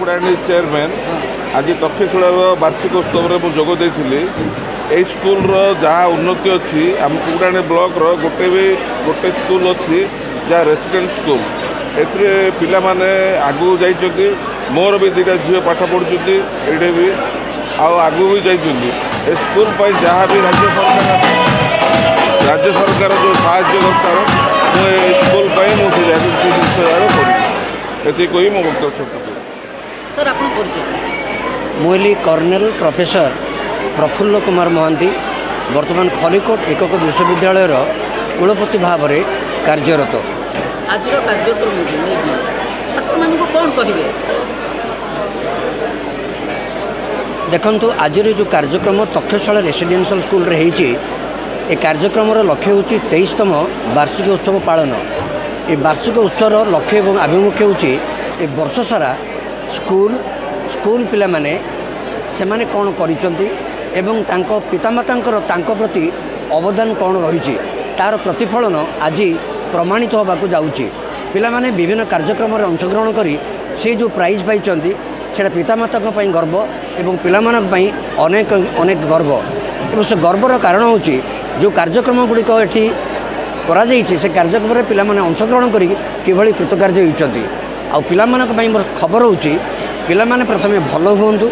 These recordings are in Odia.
କୁକୁଡ଼ାହାଣ୍ଡି ଚେୟାରମ୍ୟାନ୍। ଆଜି ତକ୍ଷଶିଳାର ବାର୍ଷିକ ଉତ୍ସବରେ ମୁଁ ଯୋଗ ଦେଇଥିଲି। ଏଇ ସ୍କୁଲର ଯାହା ଉନ୍ନତି ଅଛି, ଆମ କୁକୁଡ଼ାହାଣ୍ଡି ବ୍ଲକର ଗୋଟେ ବି ଗୋଟେ ସ୍କୁଲ ଅଛି ଯାହା ରେସିଡେଣ୍ଟ ସ୍କୁଲ। ଏଥିରେ ପିଲାମାନେ ଆଗକୁ ଯାଇଛନ୍ତି। ମୋର ବି ଦୁଇଟା ଝିଅ ପାଠ ପଢ଼ୁଛନ୍ତି ଏଇଠି ବି, ଆଉ ଆଗକୁ ବି ଯାଇଛନ୍ତି। ଏ ସ୍କୁଲ ପାଇଁ ଯାହା ବି ରାଜ୍ୟ ସରକାର ଯେଉଁ ସାହାଯ୍ୟ ଦରକାର, ମୁଁ ଏ ସ୍କୁଲ ପାଇଁ ମୁଁ ସେ ଜିନିଷ ଯାକ କରିବି। ଏତିକି କହି ମୋ ବକ୍ତବ୍ୟ ଶେଷ କରୁଛି। ସାର୍, ଆପଣ ପରିଚୟ? ମୁଁ ହେଲି କର୍ଣ୍ଣେଲ ପ୍ରଫେସର ପ୍ରଫୁଲ୍ଲ କୁମାର ମହାନ୍ତି। ବର୍ତ୍ତମାନ ଖଲିକୋଟ ଏକକ ବିଶ୍ୱବିଦ୍ୟାଳୟର କୁଳପତି ଭାବରେ କାର୍ଯ୍ୟରତ। ଆଜିର କାର୍ଯ୍ୟକ୍ରମକୁ ନେଇକି ଛାତ୍ରମାନଙ୍କୁ କ'ଣ କହିବେ? ଦେଖନ୍ତୁ, ଆଜିର ଯେଉଁ କାର୍ଯ୍ୟକ୍ରମ ତକ୍ଷଶିଳା ରେସିଡେନ୍ସିଆଲ ସ୍କୁଲରେ ହେଇଛି, ଏ କାର୍ଯ୍ୟକ୍ରମର ଲକ୍ଷ୍ୟ ହେଉଛି 23ତମ ବାର୍ଷିକ ଉତ୍ସବ ପାଳନ। ଏ ବାର୍ଷିକ ଉତ୍ସବର ଲକ୍ଷ୍ୟ ଏବଂ ଆଭିମୁଖ୍ୟ ହେଉଛି ଏ ବର୍ଷ ସାରା ସ୍କୁଲ ପିଲାମାନେ ସେମାନେ କ'ଣ କରିଛନ୍ତି ଏବଂ ତାଙ୍କ ପିତାମାତାଙ୍କର ତାଙ୍କ ପ୍ରତି ଅବଦାନ କ'ଣ ରହିଛି, ତା'ର ପ୍ରତିଫଳନ ଆଜି ପ୍ରମାଣିତ ହେବାକୁ ଯାଉଛି। ପିଲାମାନେ ବିଭିନ୍ନ କାର୍ଯ୍ୟକ୍ରମରେ ଅଂଶଗ୍ରହଣ କରି ସେ ଯେଉଁ ପ୍ରାଇଜ୍ ପାଇଛନ୍ତି, ସେଇଟା ପିତାମାତାଙ୍କ ପାଇଁ ଗର୍ବ ଏବଂ ପିଲାମାନଙ୍କ ପାଇଁ ଅନେକ ଅନେକ ଗର୍ବ। ଏବଂ ସେ ଗର୍ବର କାରଣ ହେଉଛି ଯେଉଁ କାର୍ଯ୍ୟକ୍ରମ ଗୁଡ଼ିକ ଏଠି କରାଯାଇଛି, ସେ କାର୍ଯ୍ୟକ୍ରମରେ ପିଲାମାନେ ଅଂଶଗ୍ରହଣ କରି କିଭଳି କୃତକାର୍ଯ୍ୟ ହେଉଛନ୍ତି। ଆଉ ପିଲାମାନଙ୍କ ପାଇଁ ମୋର ଖବର ହେଉଛି, ପିଲାମାନେ ପ୍ରଥମେ ଭଲ ହୁଅନ୍ତୁ,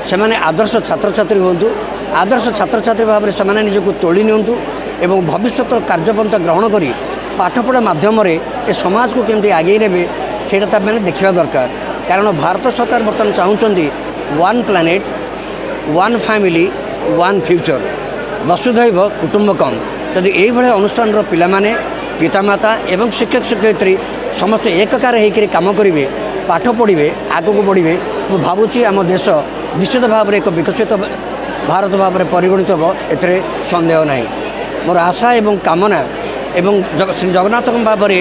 ସେମାନେ ଆଦର୍ଶ ଛାତ୍ରଛାତ୍ରୀ ହୁଅନ୍ତୁ। ଆଦର୍ଶ ଛାତ୍ରଛାତ୍ରୀ ଭାବରେ ସେମାନେ ନିଜକୁ ତୋଳି ନିଅନ୍ତୁ ଏବଂ ଭବିଷ୍ୟତର କାର୍ଯ୍ୟପନ୍ଥା ଗ୍ରହଣ କରି ପାଠପଢ଼ା ମାଧ୍ୟମରେ ଏ ସମାଜକୁ କେମିତି ଆଗେଇ ନେବେ, ସେଇଟା ତାମାନେ ଦେଖିବା ଦରକାର। କାରଣ ଭାରତ ସରକାର ବର୍ତ୍ତମାନ ଚାହୁଁଛନ୍ତି one planet, one family, one future, ବସୁଧୈବ କୁଟୁମ୍ବକମ୍। ଯଦି ଏଇଭଳିଆ ଅନୁଷ୍ଠାନର ପିଲାମାନେ, ପିତାମାତା ଏବଂ ଶିକ୍ଷକ ଶିକ୍ଷୟିତ୍ରୀ ସମସ୍ତେ ଏକକାର ହେଇକରି କାମ କରିବେ, ପାଠ ପଢ଼ିବେ, ଆଗକୁ ବଢ଼ିବେ, ମୁଁ ଭାବୁଛି ଆମ ଦେଶ ନିଶ୍ଚିତ ଭାବରେ ଏକ ବିକଶିତ ଭାରତ ଭାବରେ ପରିଗଣିତ ହେବ, ଏଥିରେ ସନ୍ଦେହ ନାହିଁ। ମୋର ଆଶା ଏବଂ କାମନା ଏବଂ ଶ୍ରୀ ଜଗନ୍ନାଥଙ୍କ ଭାବରେ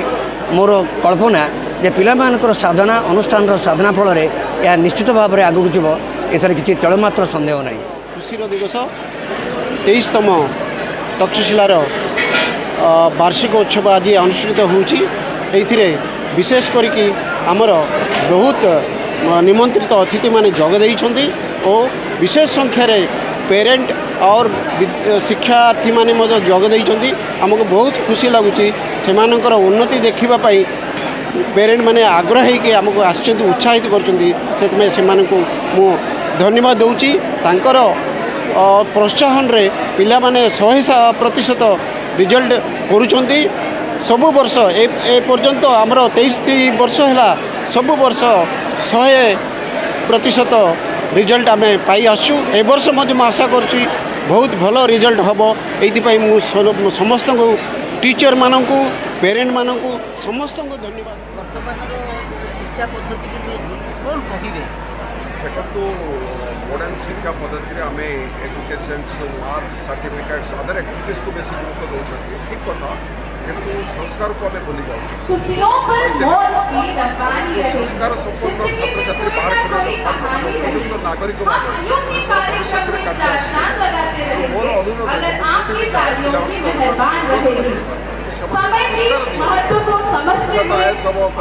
ମୋର କଳ୍ପନା ଯେ ପିଲାମାନଙ୍କର ସାଧନା, ଅନୁଷ୍ଠାନର ସାଧନା ଫଳରେ ଏହା ନିଶ୍ଚିତ ଭାବରେ ଆଗକୁ ଯିବ, ଏଥିରେ କିଛି ତେଳମାତ୍ର ସନ୍ଦେହ ନାହିଁ। ଖୁସିର ଦିବସ, 23ତମ ତକ୍ଷଶିଳାର ବାର୍ଷିକ ଉତ୍ସବ ଆଜି ଅନୁଷ୍ଠିତ ହେଉଛି। ଏଇଥିରେ ବିଶେଷ କରିକି ଆମର ବହୁତ ନିମନ୍ତ୍ରିତ ଅତିଥିମାନେ ଯୋଗ ଦେଇଛନ୍ତି ଓ ବିଶେଷ ସଂଖ୍ୟାରେ ପେରେଣ୍ଟ और ଶିକ୍ଷାର୍ଥୀମାନେ ମଧ୍ୟ ଯୋଗ ଦେଇଛନ୍ତି। ଆମକୁ ବହୁତ ଖୁସି ଲାଗୁଛି। ସେମାନଙ୍କର ଉନ୍ନତି ଦେଖିବା ପାଇଁ ପେରେଣ୍ଟ ମାନେ ଆଗ୍ରହ ହେଇକି ଆମକୁ ଆସିଛନ୍ତି, ଉତ୍ସାହିତ କରୁଛନ୍ତି। ସେଥିପାଇଁ ସେମାନଙ୍କୁ ମୁଁ ଧନ୍ୟବାଦ ଦେଉଛି। ତାଙ୍କର ପ୍ରୋତ୍ସାହନରେ ପିଲାମାନେ 100% ରିଜଲ୍ଟ କରୁଛନ୍ତି ସବୁ ବର୍ଷ। ଏ ପର୍ଯ୍ୟନ୍ତ ଆମର 23 ବର୍ଷ ହେଲା, ସବୁ ବର୍ଷ 100% ରିଜଲ୍ଟ ଆମେ ପାଇ ଆସୁଛୁ। ଏ ବର୍ଷ ମଧ୍ୟ ମୁଁ ଆଶା କରୁଛି ବହୁତ ଭଲ ରିଜଲ୍ଟ ହେବ। ଏଇଥିପାଇଁ ମୁଁ ସମସ୍ତଙ୍କୁ, ଟିଚରମାନଙ୍କୁ, ପେରେଣ୍ଟମାନଙ୍କୁ, ସମସ୍ତଙ୍କୁ ଧନ୍ୟବାଦ। ବର୍ତ୍ତମାନର ଶିକ୍ଷା ପଦ୍ଧତିକୁ ନେଇକି କ'ଣ କହିବେ? ଦେଖନ୍ତୁ, ମଡ଼ର୍ଣ୍ଣ ଶିକ୍ଷା ପଦ୍ଧତିରେ ଆମେ ଏଜୁକେସନ୍ସ, ମାର୍କସ, ସାର୍ଟିଫିକେଟ୍ସ, ଅଦର ଆକ୍ଟିଭିଟିସ୍କୁ ବେଶୀ ଗୁରୁତ୍ୱ ଦେଉଛନ୍ତି, ଠିକ୍ କଥା, କିନ୍ତୁ ସଂସ୍କାରକୁ ଆମେ ଭୁଲି ଯାଉଛୁ। खुशियों पर मौज की रवानी रहे, ସଂସ୍କାର ସମ୍ପନ୍ନ जिंदगी में ଛାତ୍ରଛାତ୍ରୀ कोई ବାହାର ना କରିବା कोई ଦରକାର, कहानी रहे। ଉପଯୁକ୍ତ ନାଗରିକ हम ଭାବେ यूं ही ଦେଶର कार्यक्रम ଭବିଷ୍ୟତରେ में କାର୍ଯ୍ୟ चार ଆସିବେ। चांद लगाते ମୋର रहेंगे ଅନୁରୋଧ, अगर आपकी तालियों की मेहरबान रहेगी। समय की महत्व को समझते हुए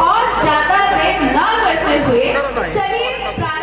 और ज्यादा देर न करते हुए चलिए प्रारंभ